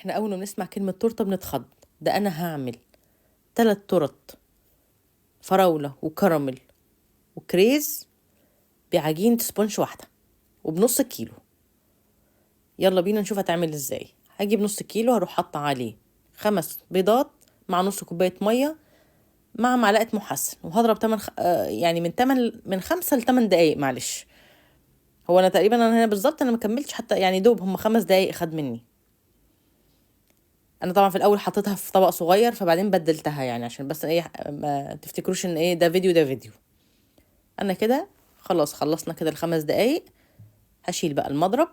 احنا اول ما بنسمع كلمة تورته بنتخض. ده انا هعمل 3 تورت فراوله وكراميل وكريز بعجينه sponge واحدة وبنص كيلو. يلا بينا نشوف هتعمل ازاي. هجيب نص كيلو، هروح حاطه عليه 5 بيضات مع نص كوباية مية مع معلقه محسن، وهضرب 8 يعني من 8 من 5 ل 8 دقايق. معلش هو انا تقريبا انا هنا بالظبط انا ما كملتش حتى، يعني دوب هم 5 دقايق خد مني. انا طبعا في الاول حطيتها في طبق صغير فبعدين بدلتها، يعني عشان بس ايه ما تفتكروش ان ايه ده فيديو ده فيديو. انا كده خلاص خلصنا كده ال5 دقايق. هشيل بقى المضرب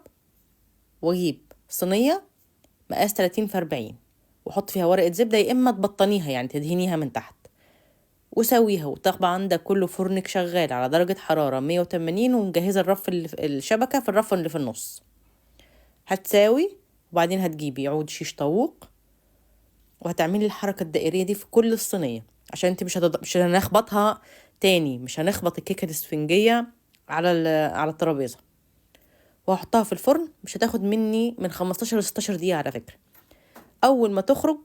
واجيب صينية مقاس 30 في 40 واحط فيها ورقة زبدة، يا اما تبطنيها يعني تدهنيها من تحت، وسويها. وطبعا ده كله فرنك شغال على درجه حرارة 180، ومجهزه الرف اللي في الشبكة في الرف اللي في النص. هتساوي، وبعدين هتجيبي عود شيش طاووق وهتعملي الحركة الدائريه دي في كل الصينية، عشان انت مش هنخبطها تاني، مش هنخبط الكيكه الاسفنجيه على الترابيزة. وهحطها في الفرن، مش هتاخد مني من 15 ل 16 دقيقة على فكرة. اول ما تخرج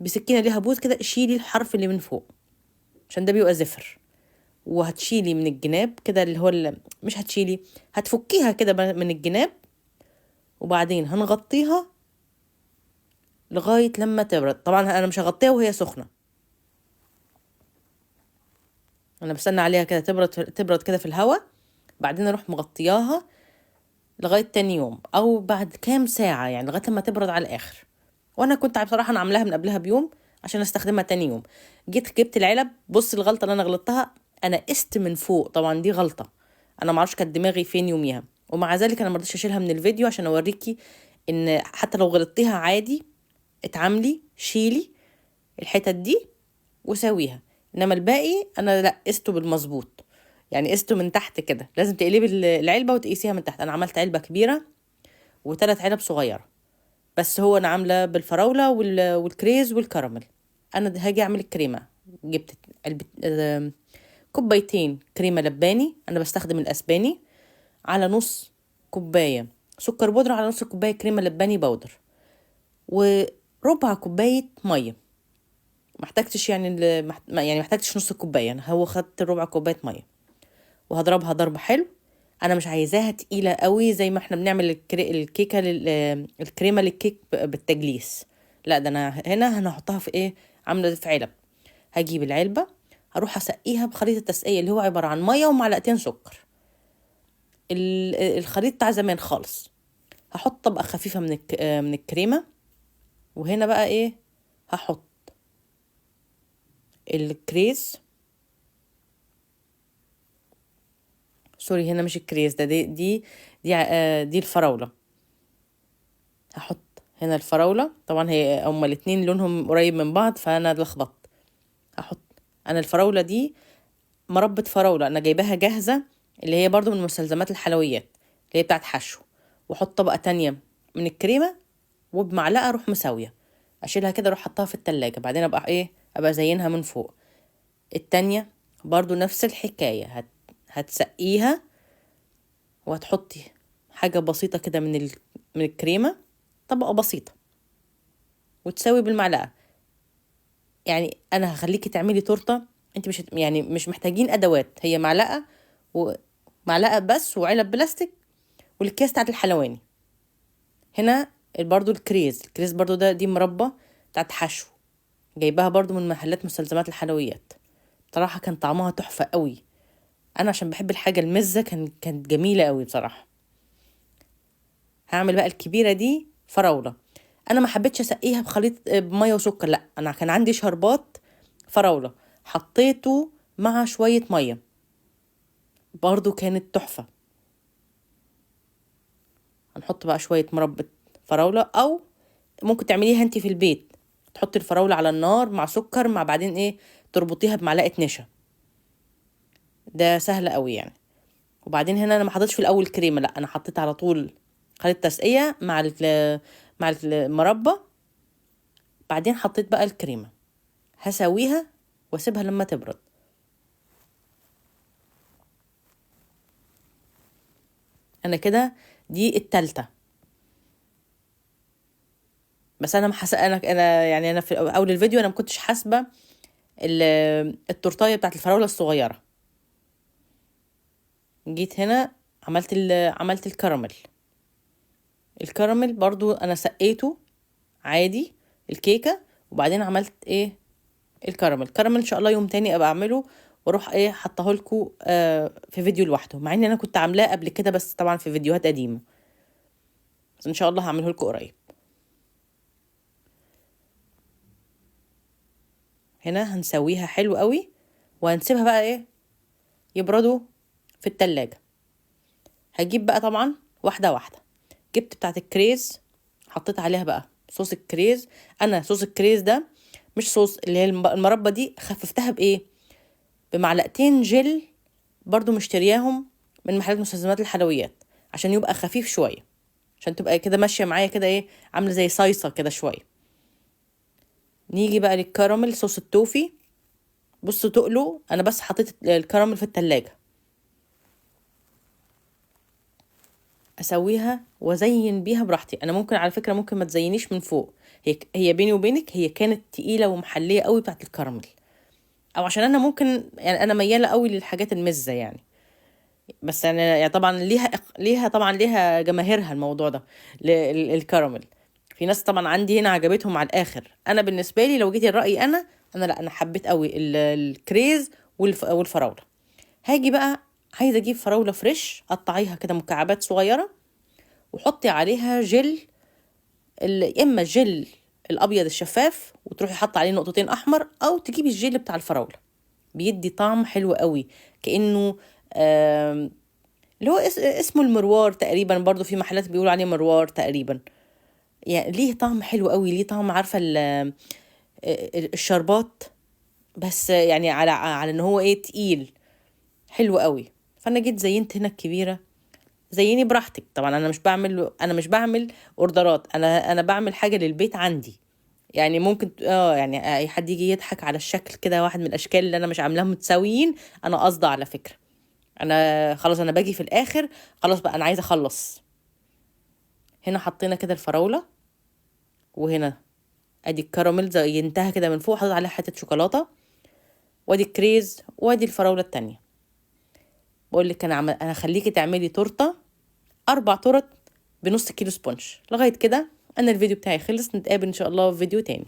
بسكينة ليها بوز كده شيلي الحرف اللي من فوق عشان ده بيبقى زفر، وهتشيلي من الجناب كده اللي هو مش هتشيلي، هتفكيها كده من الجناب، وبعدين هنغطيها لغاية لما تبرد. طبعا انا مش هغطيها وهي سخنة، انا بستنى عليها كده تبرد كده في الهواء، بعدين اروح مغطياها لغاية تاني يوم او بعد كام ساعة، يعني لغاية لما تبرد على الاخر. وانا كنت بصراحة انا عاملاها من قبلها بيوم عشان استخدمها تاني يوم. جيت جبت العلب، بص الغلطة اللي انا غلطتها، انا قست من فوق، طبعا دي غلطه انا معرفش كانت دماغي فين يوميها، ومع ذلك انا ما رضيتش اشيلها من الفيديو عشان اوريكي ان حتى لو غلطتيها عادي اتعاملي، شيلي الحتت دي وسويها، انما الباقي انا لا قسته بالمظبوط، يعني قسته من تحت كده. لازم تقلبي العلبة وتقيسيها من تحت. انا عملت علبة كبيرة و3 علب صغيرة، بس هو انا عامله بالفراوله والكريز والكراميل. انا هاجي اعمل الكريمة. جبت علبة كوبايتين كريمة لباني، انا بستخدم الاسباني، على نص كوباية سكر بودره، على نص كوباية كريمة لباني powder، وربع كوباية مية. ما احتاجتش يعني يعني ما احتاجتش نص كوباية، انا هو خدت ربع كوباية مية. وهضربها ضرب حلو، انا مش عايزاها تقيلة قوي زي ما احنا بنعمل الكيكه الكريمة للكيك بالتجليس، لا ده انا هنا هنحطها في ايه، عامله في علب. هجيب العلبة هروح اسقيها بخليط التسقيه اللي هو عبارة عن مية ومعلقتين سكر، الخليط بتاع زمان خالص. هحط طبقه خفيفة من الكريمة، وهنا بقى ايه هحط الكريز، sorry هنا مش الكريز ده، دي دي دي, دي الفراوله. هحط هنا الفراوله، طبعا هي هما الاتنين لونهم قريب من بعض فانا اتلخبطت. هحط انا الفراوله دي مربى فراوله انا جايباها جاهزة، اللي هي برضو من مستلزمات الحلويات اللي هي بتاعت حشو. واحط طبقه تانية من الكريمة، وبمعلقه اروح مساوية اشيلها كده اروح حطها في التلاجة، بعدين ابقى ايه ابقى ازينها من فوق. التانية برضو نفس الحكاية، هتسقيها وهتحطي حاجة بسيطة كده من الكريمة، طبقة بسيطة، وتساوي بالمعلقة. يعني انا هخليكي تعملي تورتة انت مش يعني مش محتاجين ادوات، هي معلقة ومعلقة بس وعلب بلاستيك والكيس بتاعت الحلواني. هنا برضو الكريز برضو ده دي مربى بتاعت حشو، جايباها برضو من محلات مستلزمات الحلويات. بصراحة كان طعمها تحفة قوي، انا عشان بحب الحاجة المزة كانت جميلة قوي بصراحة. هعمل بقى الكبيرة دي فراولة، انا ما حبيتش اسقيها بخليط بمية وسكر، لا انا كان عندي شربات فراولة حطيته مع شوية مية، برضو كانت تحفة. هنحط بقى شوية مربى فراولة، او ممكن تعمليها انتي في البيت، تحطي الفراولة على النار مع سكر مع بعدين ايه تربطيها بمعلقة نشا، ده سهل قوي يعني. وبعدين هنا انا ما حطيتش في الاول كريمة، لا انا حطيت على طول خليط تسقية مع المربى، بعدين حطيت بقى الكريمة. هسويها واسيبها لما تبرد. انا كده دي التالتة. بس انا محس... انا يعني انا في اول الفيديو انا ما كنتش حاسبه التورتايه بتاعت الفراوله الصغيرة. جيت هنا عملت الكراميل. الكراميل برضو انا سقيته عادي الكيكه، وبعدين عملت ايه الكراميل. الكراميل ان شاء الله يوم تاني ابقى اعمله واروح ايه حطه لكم في فيديو لوحده، مع ان انا كنت عاملاه قبل كده بس طبعا في فيديوهات قديمة، بس ان شاء الله هعمله لكم قريب. هنا هنسويها حلو قوي، وهنسيبها بقى ايه يبردوا في التلاجة. هجيب بقى طبعا واحدة واحدة. جبت بتاعه الكريز، حطيت عليها بقى صوص الكريز. انا صوص الكريز ده مش صوص، اللي هي المربى دي خففتها بايه، بمعلقتين جل برضو مشترياهم من محلات مستلزمات الحلويات، عشان يبقى خفيف شوية، عشان تبقى كده ماشية معايا كده ايه، عامله زي صيصه كده شوية. نيجي بقى للكراميل صوص التوفي. بصوا تقلوا، انا بس حطيت الكراميل في التلاجة. اسويها وازين بيها براحتي. انا ممكن على فكرة ممكن ما تزينيش من فوق، هي بيني وبينك هي كانت تقيلة ومحليه قوي بتاعت الكراميل، او عشان انا ممكن يعني انا مياله قوي للحاجات المزة يعني، بس يعني طبعا ليها طبعا ليها جماهيرها الموضوع ده الكراميل. في ناس طبعا عندي هنا عجبتهم على الاخر. انا بالنسبة لي لو جيتي الراي انا لا، انا حبيت قوي الكريز والفراوله. هاجي بقى عايزه اجيب فراوله fresh، قطعيها كده مكعبات صغيرة وحطي عليها جل، اما الجل الابيض الشفاف وتروحي حاطه عليه نقطتين احمر، او تجيبي الجل بتاع الفراوله، بيدي طعم حلو قوي، كانه اللي هو اسمه المروار تقريبا، برضو في محلات بيقولوا عليه مروار تقريبا، يعني ليه طعم حلو قوي، ليه طعم عارفه الشربات، بس يعني على ان هو ايه تقيل حلو قوي. فانا جيت زينت هنا الكبيرة، زيني براحتك طبعا، انا مش بعمل اوردرات، انا بعمل حاجة للبيت عندي، يعني ممكن يعني اي حد يجي يضحك على الشكل كده، واحد من الاشكال اللي انا مش عاملاهم متساويين، انا قصده على فكرة، انا خلاص انا باجي في الاخر خلاص بقى انا عايزه اخلص. هنا حطينا كده الفراوله، وهنا ادي الكراميل زينتها كده من فوق، حطيت عليها حتة شوكولاتة، وادي الكريز، وادي الفراوله التانية. بقول لك انا هخليكي تعملي تورته 4 تورت بنص كيلو sponge. لغاية كده انا الفيديو بتاعي خلص، نتقابل ان شاء الله في فيديو تاني.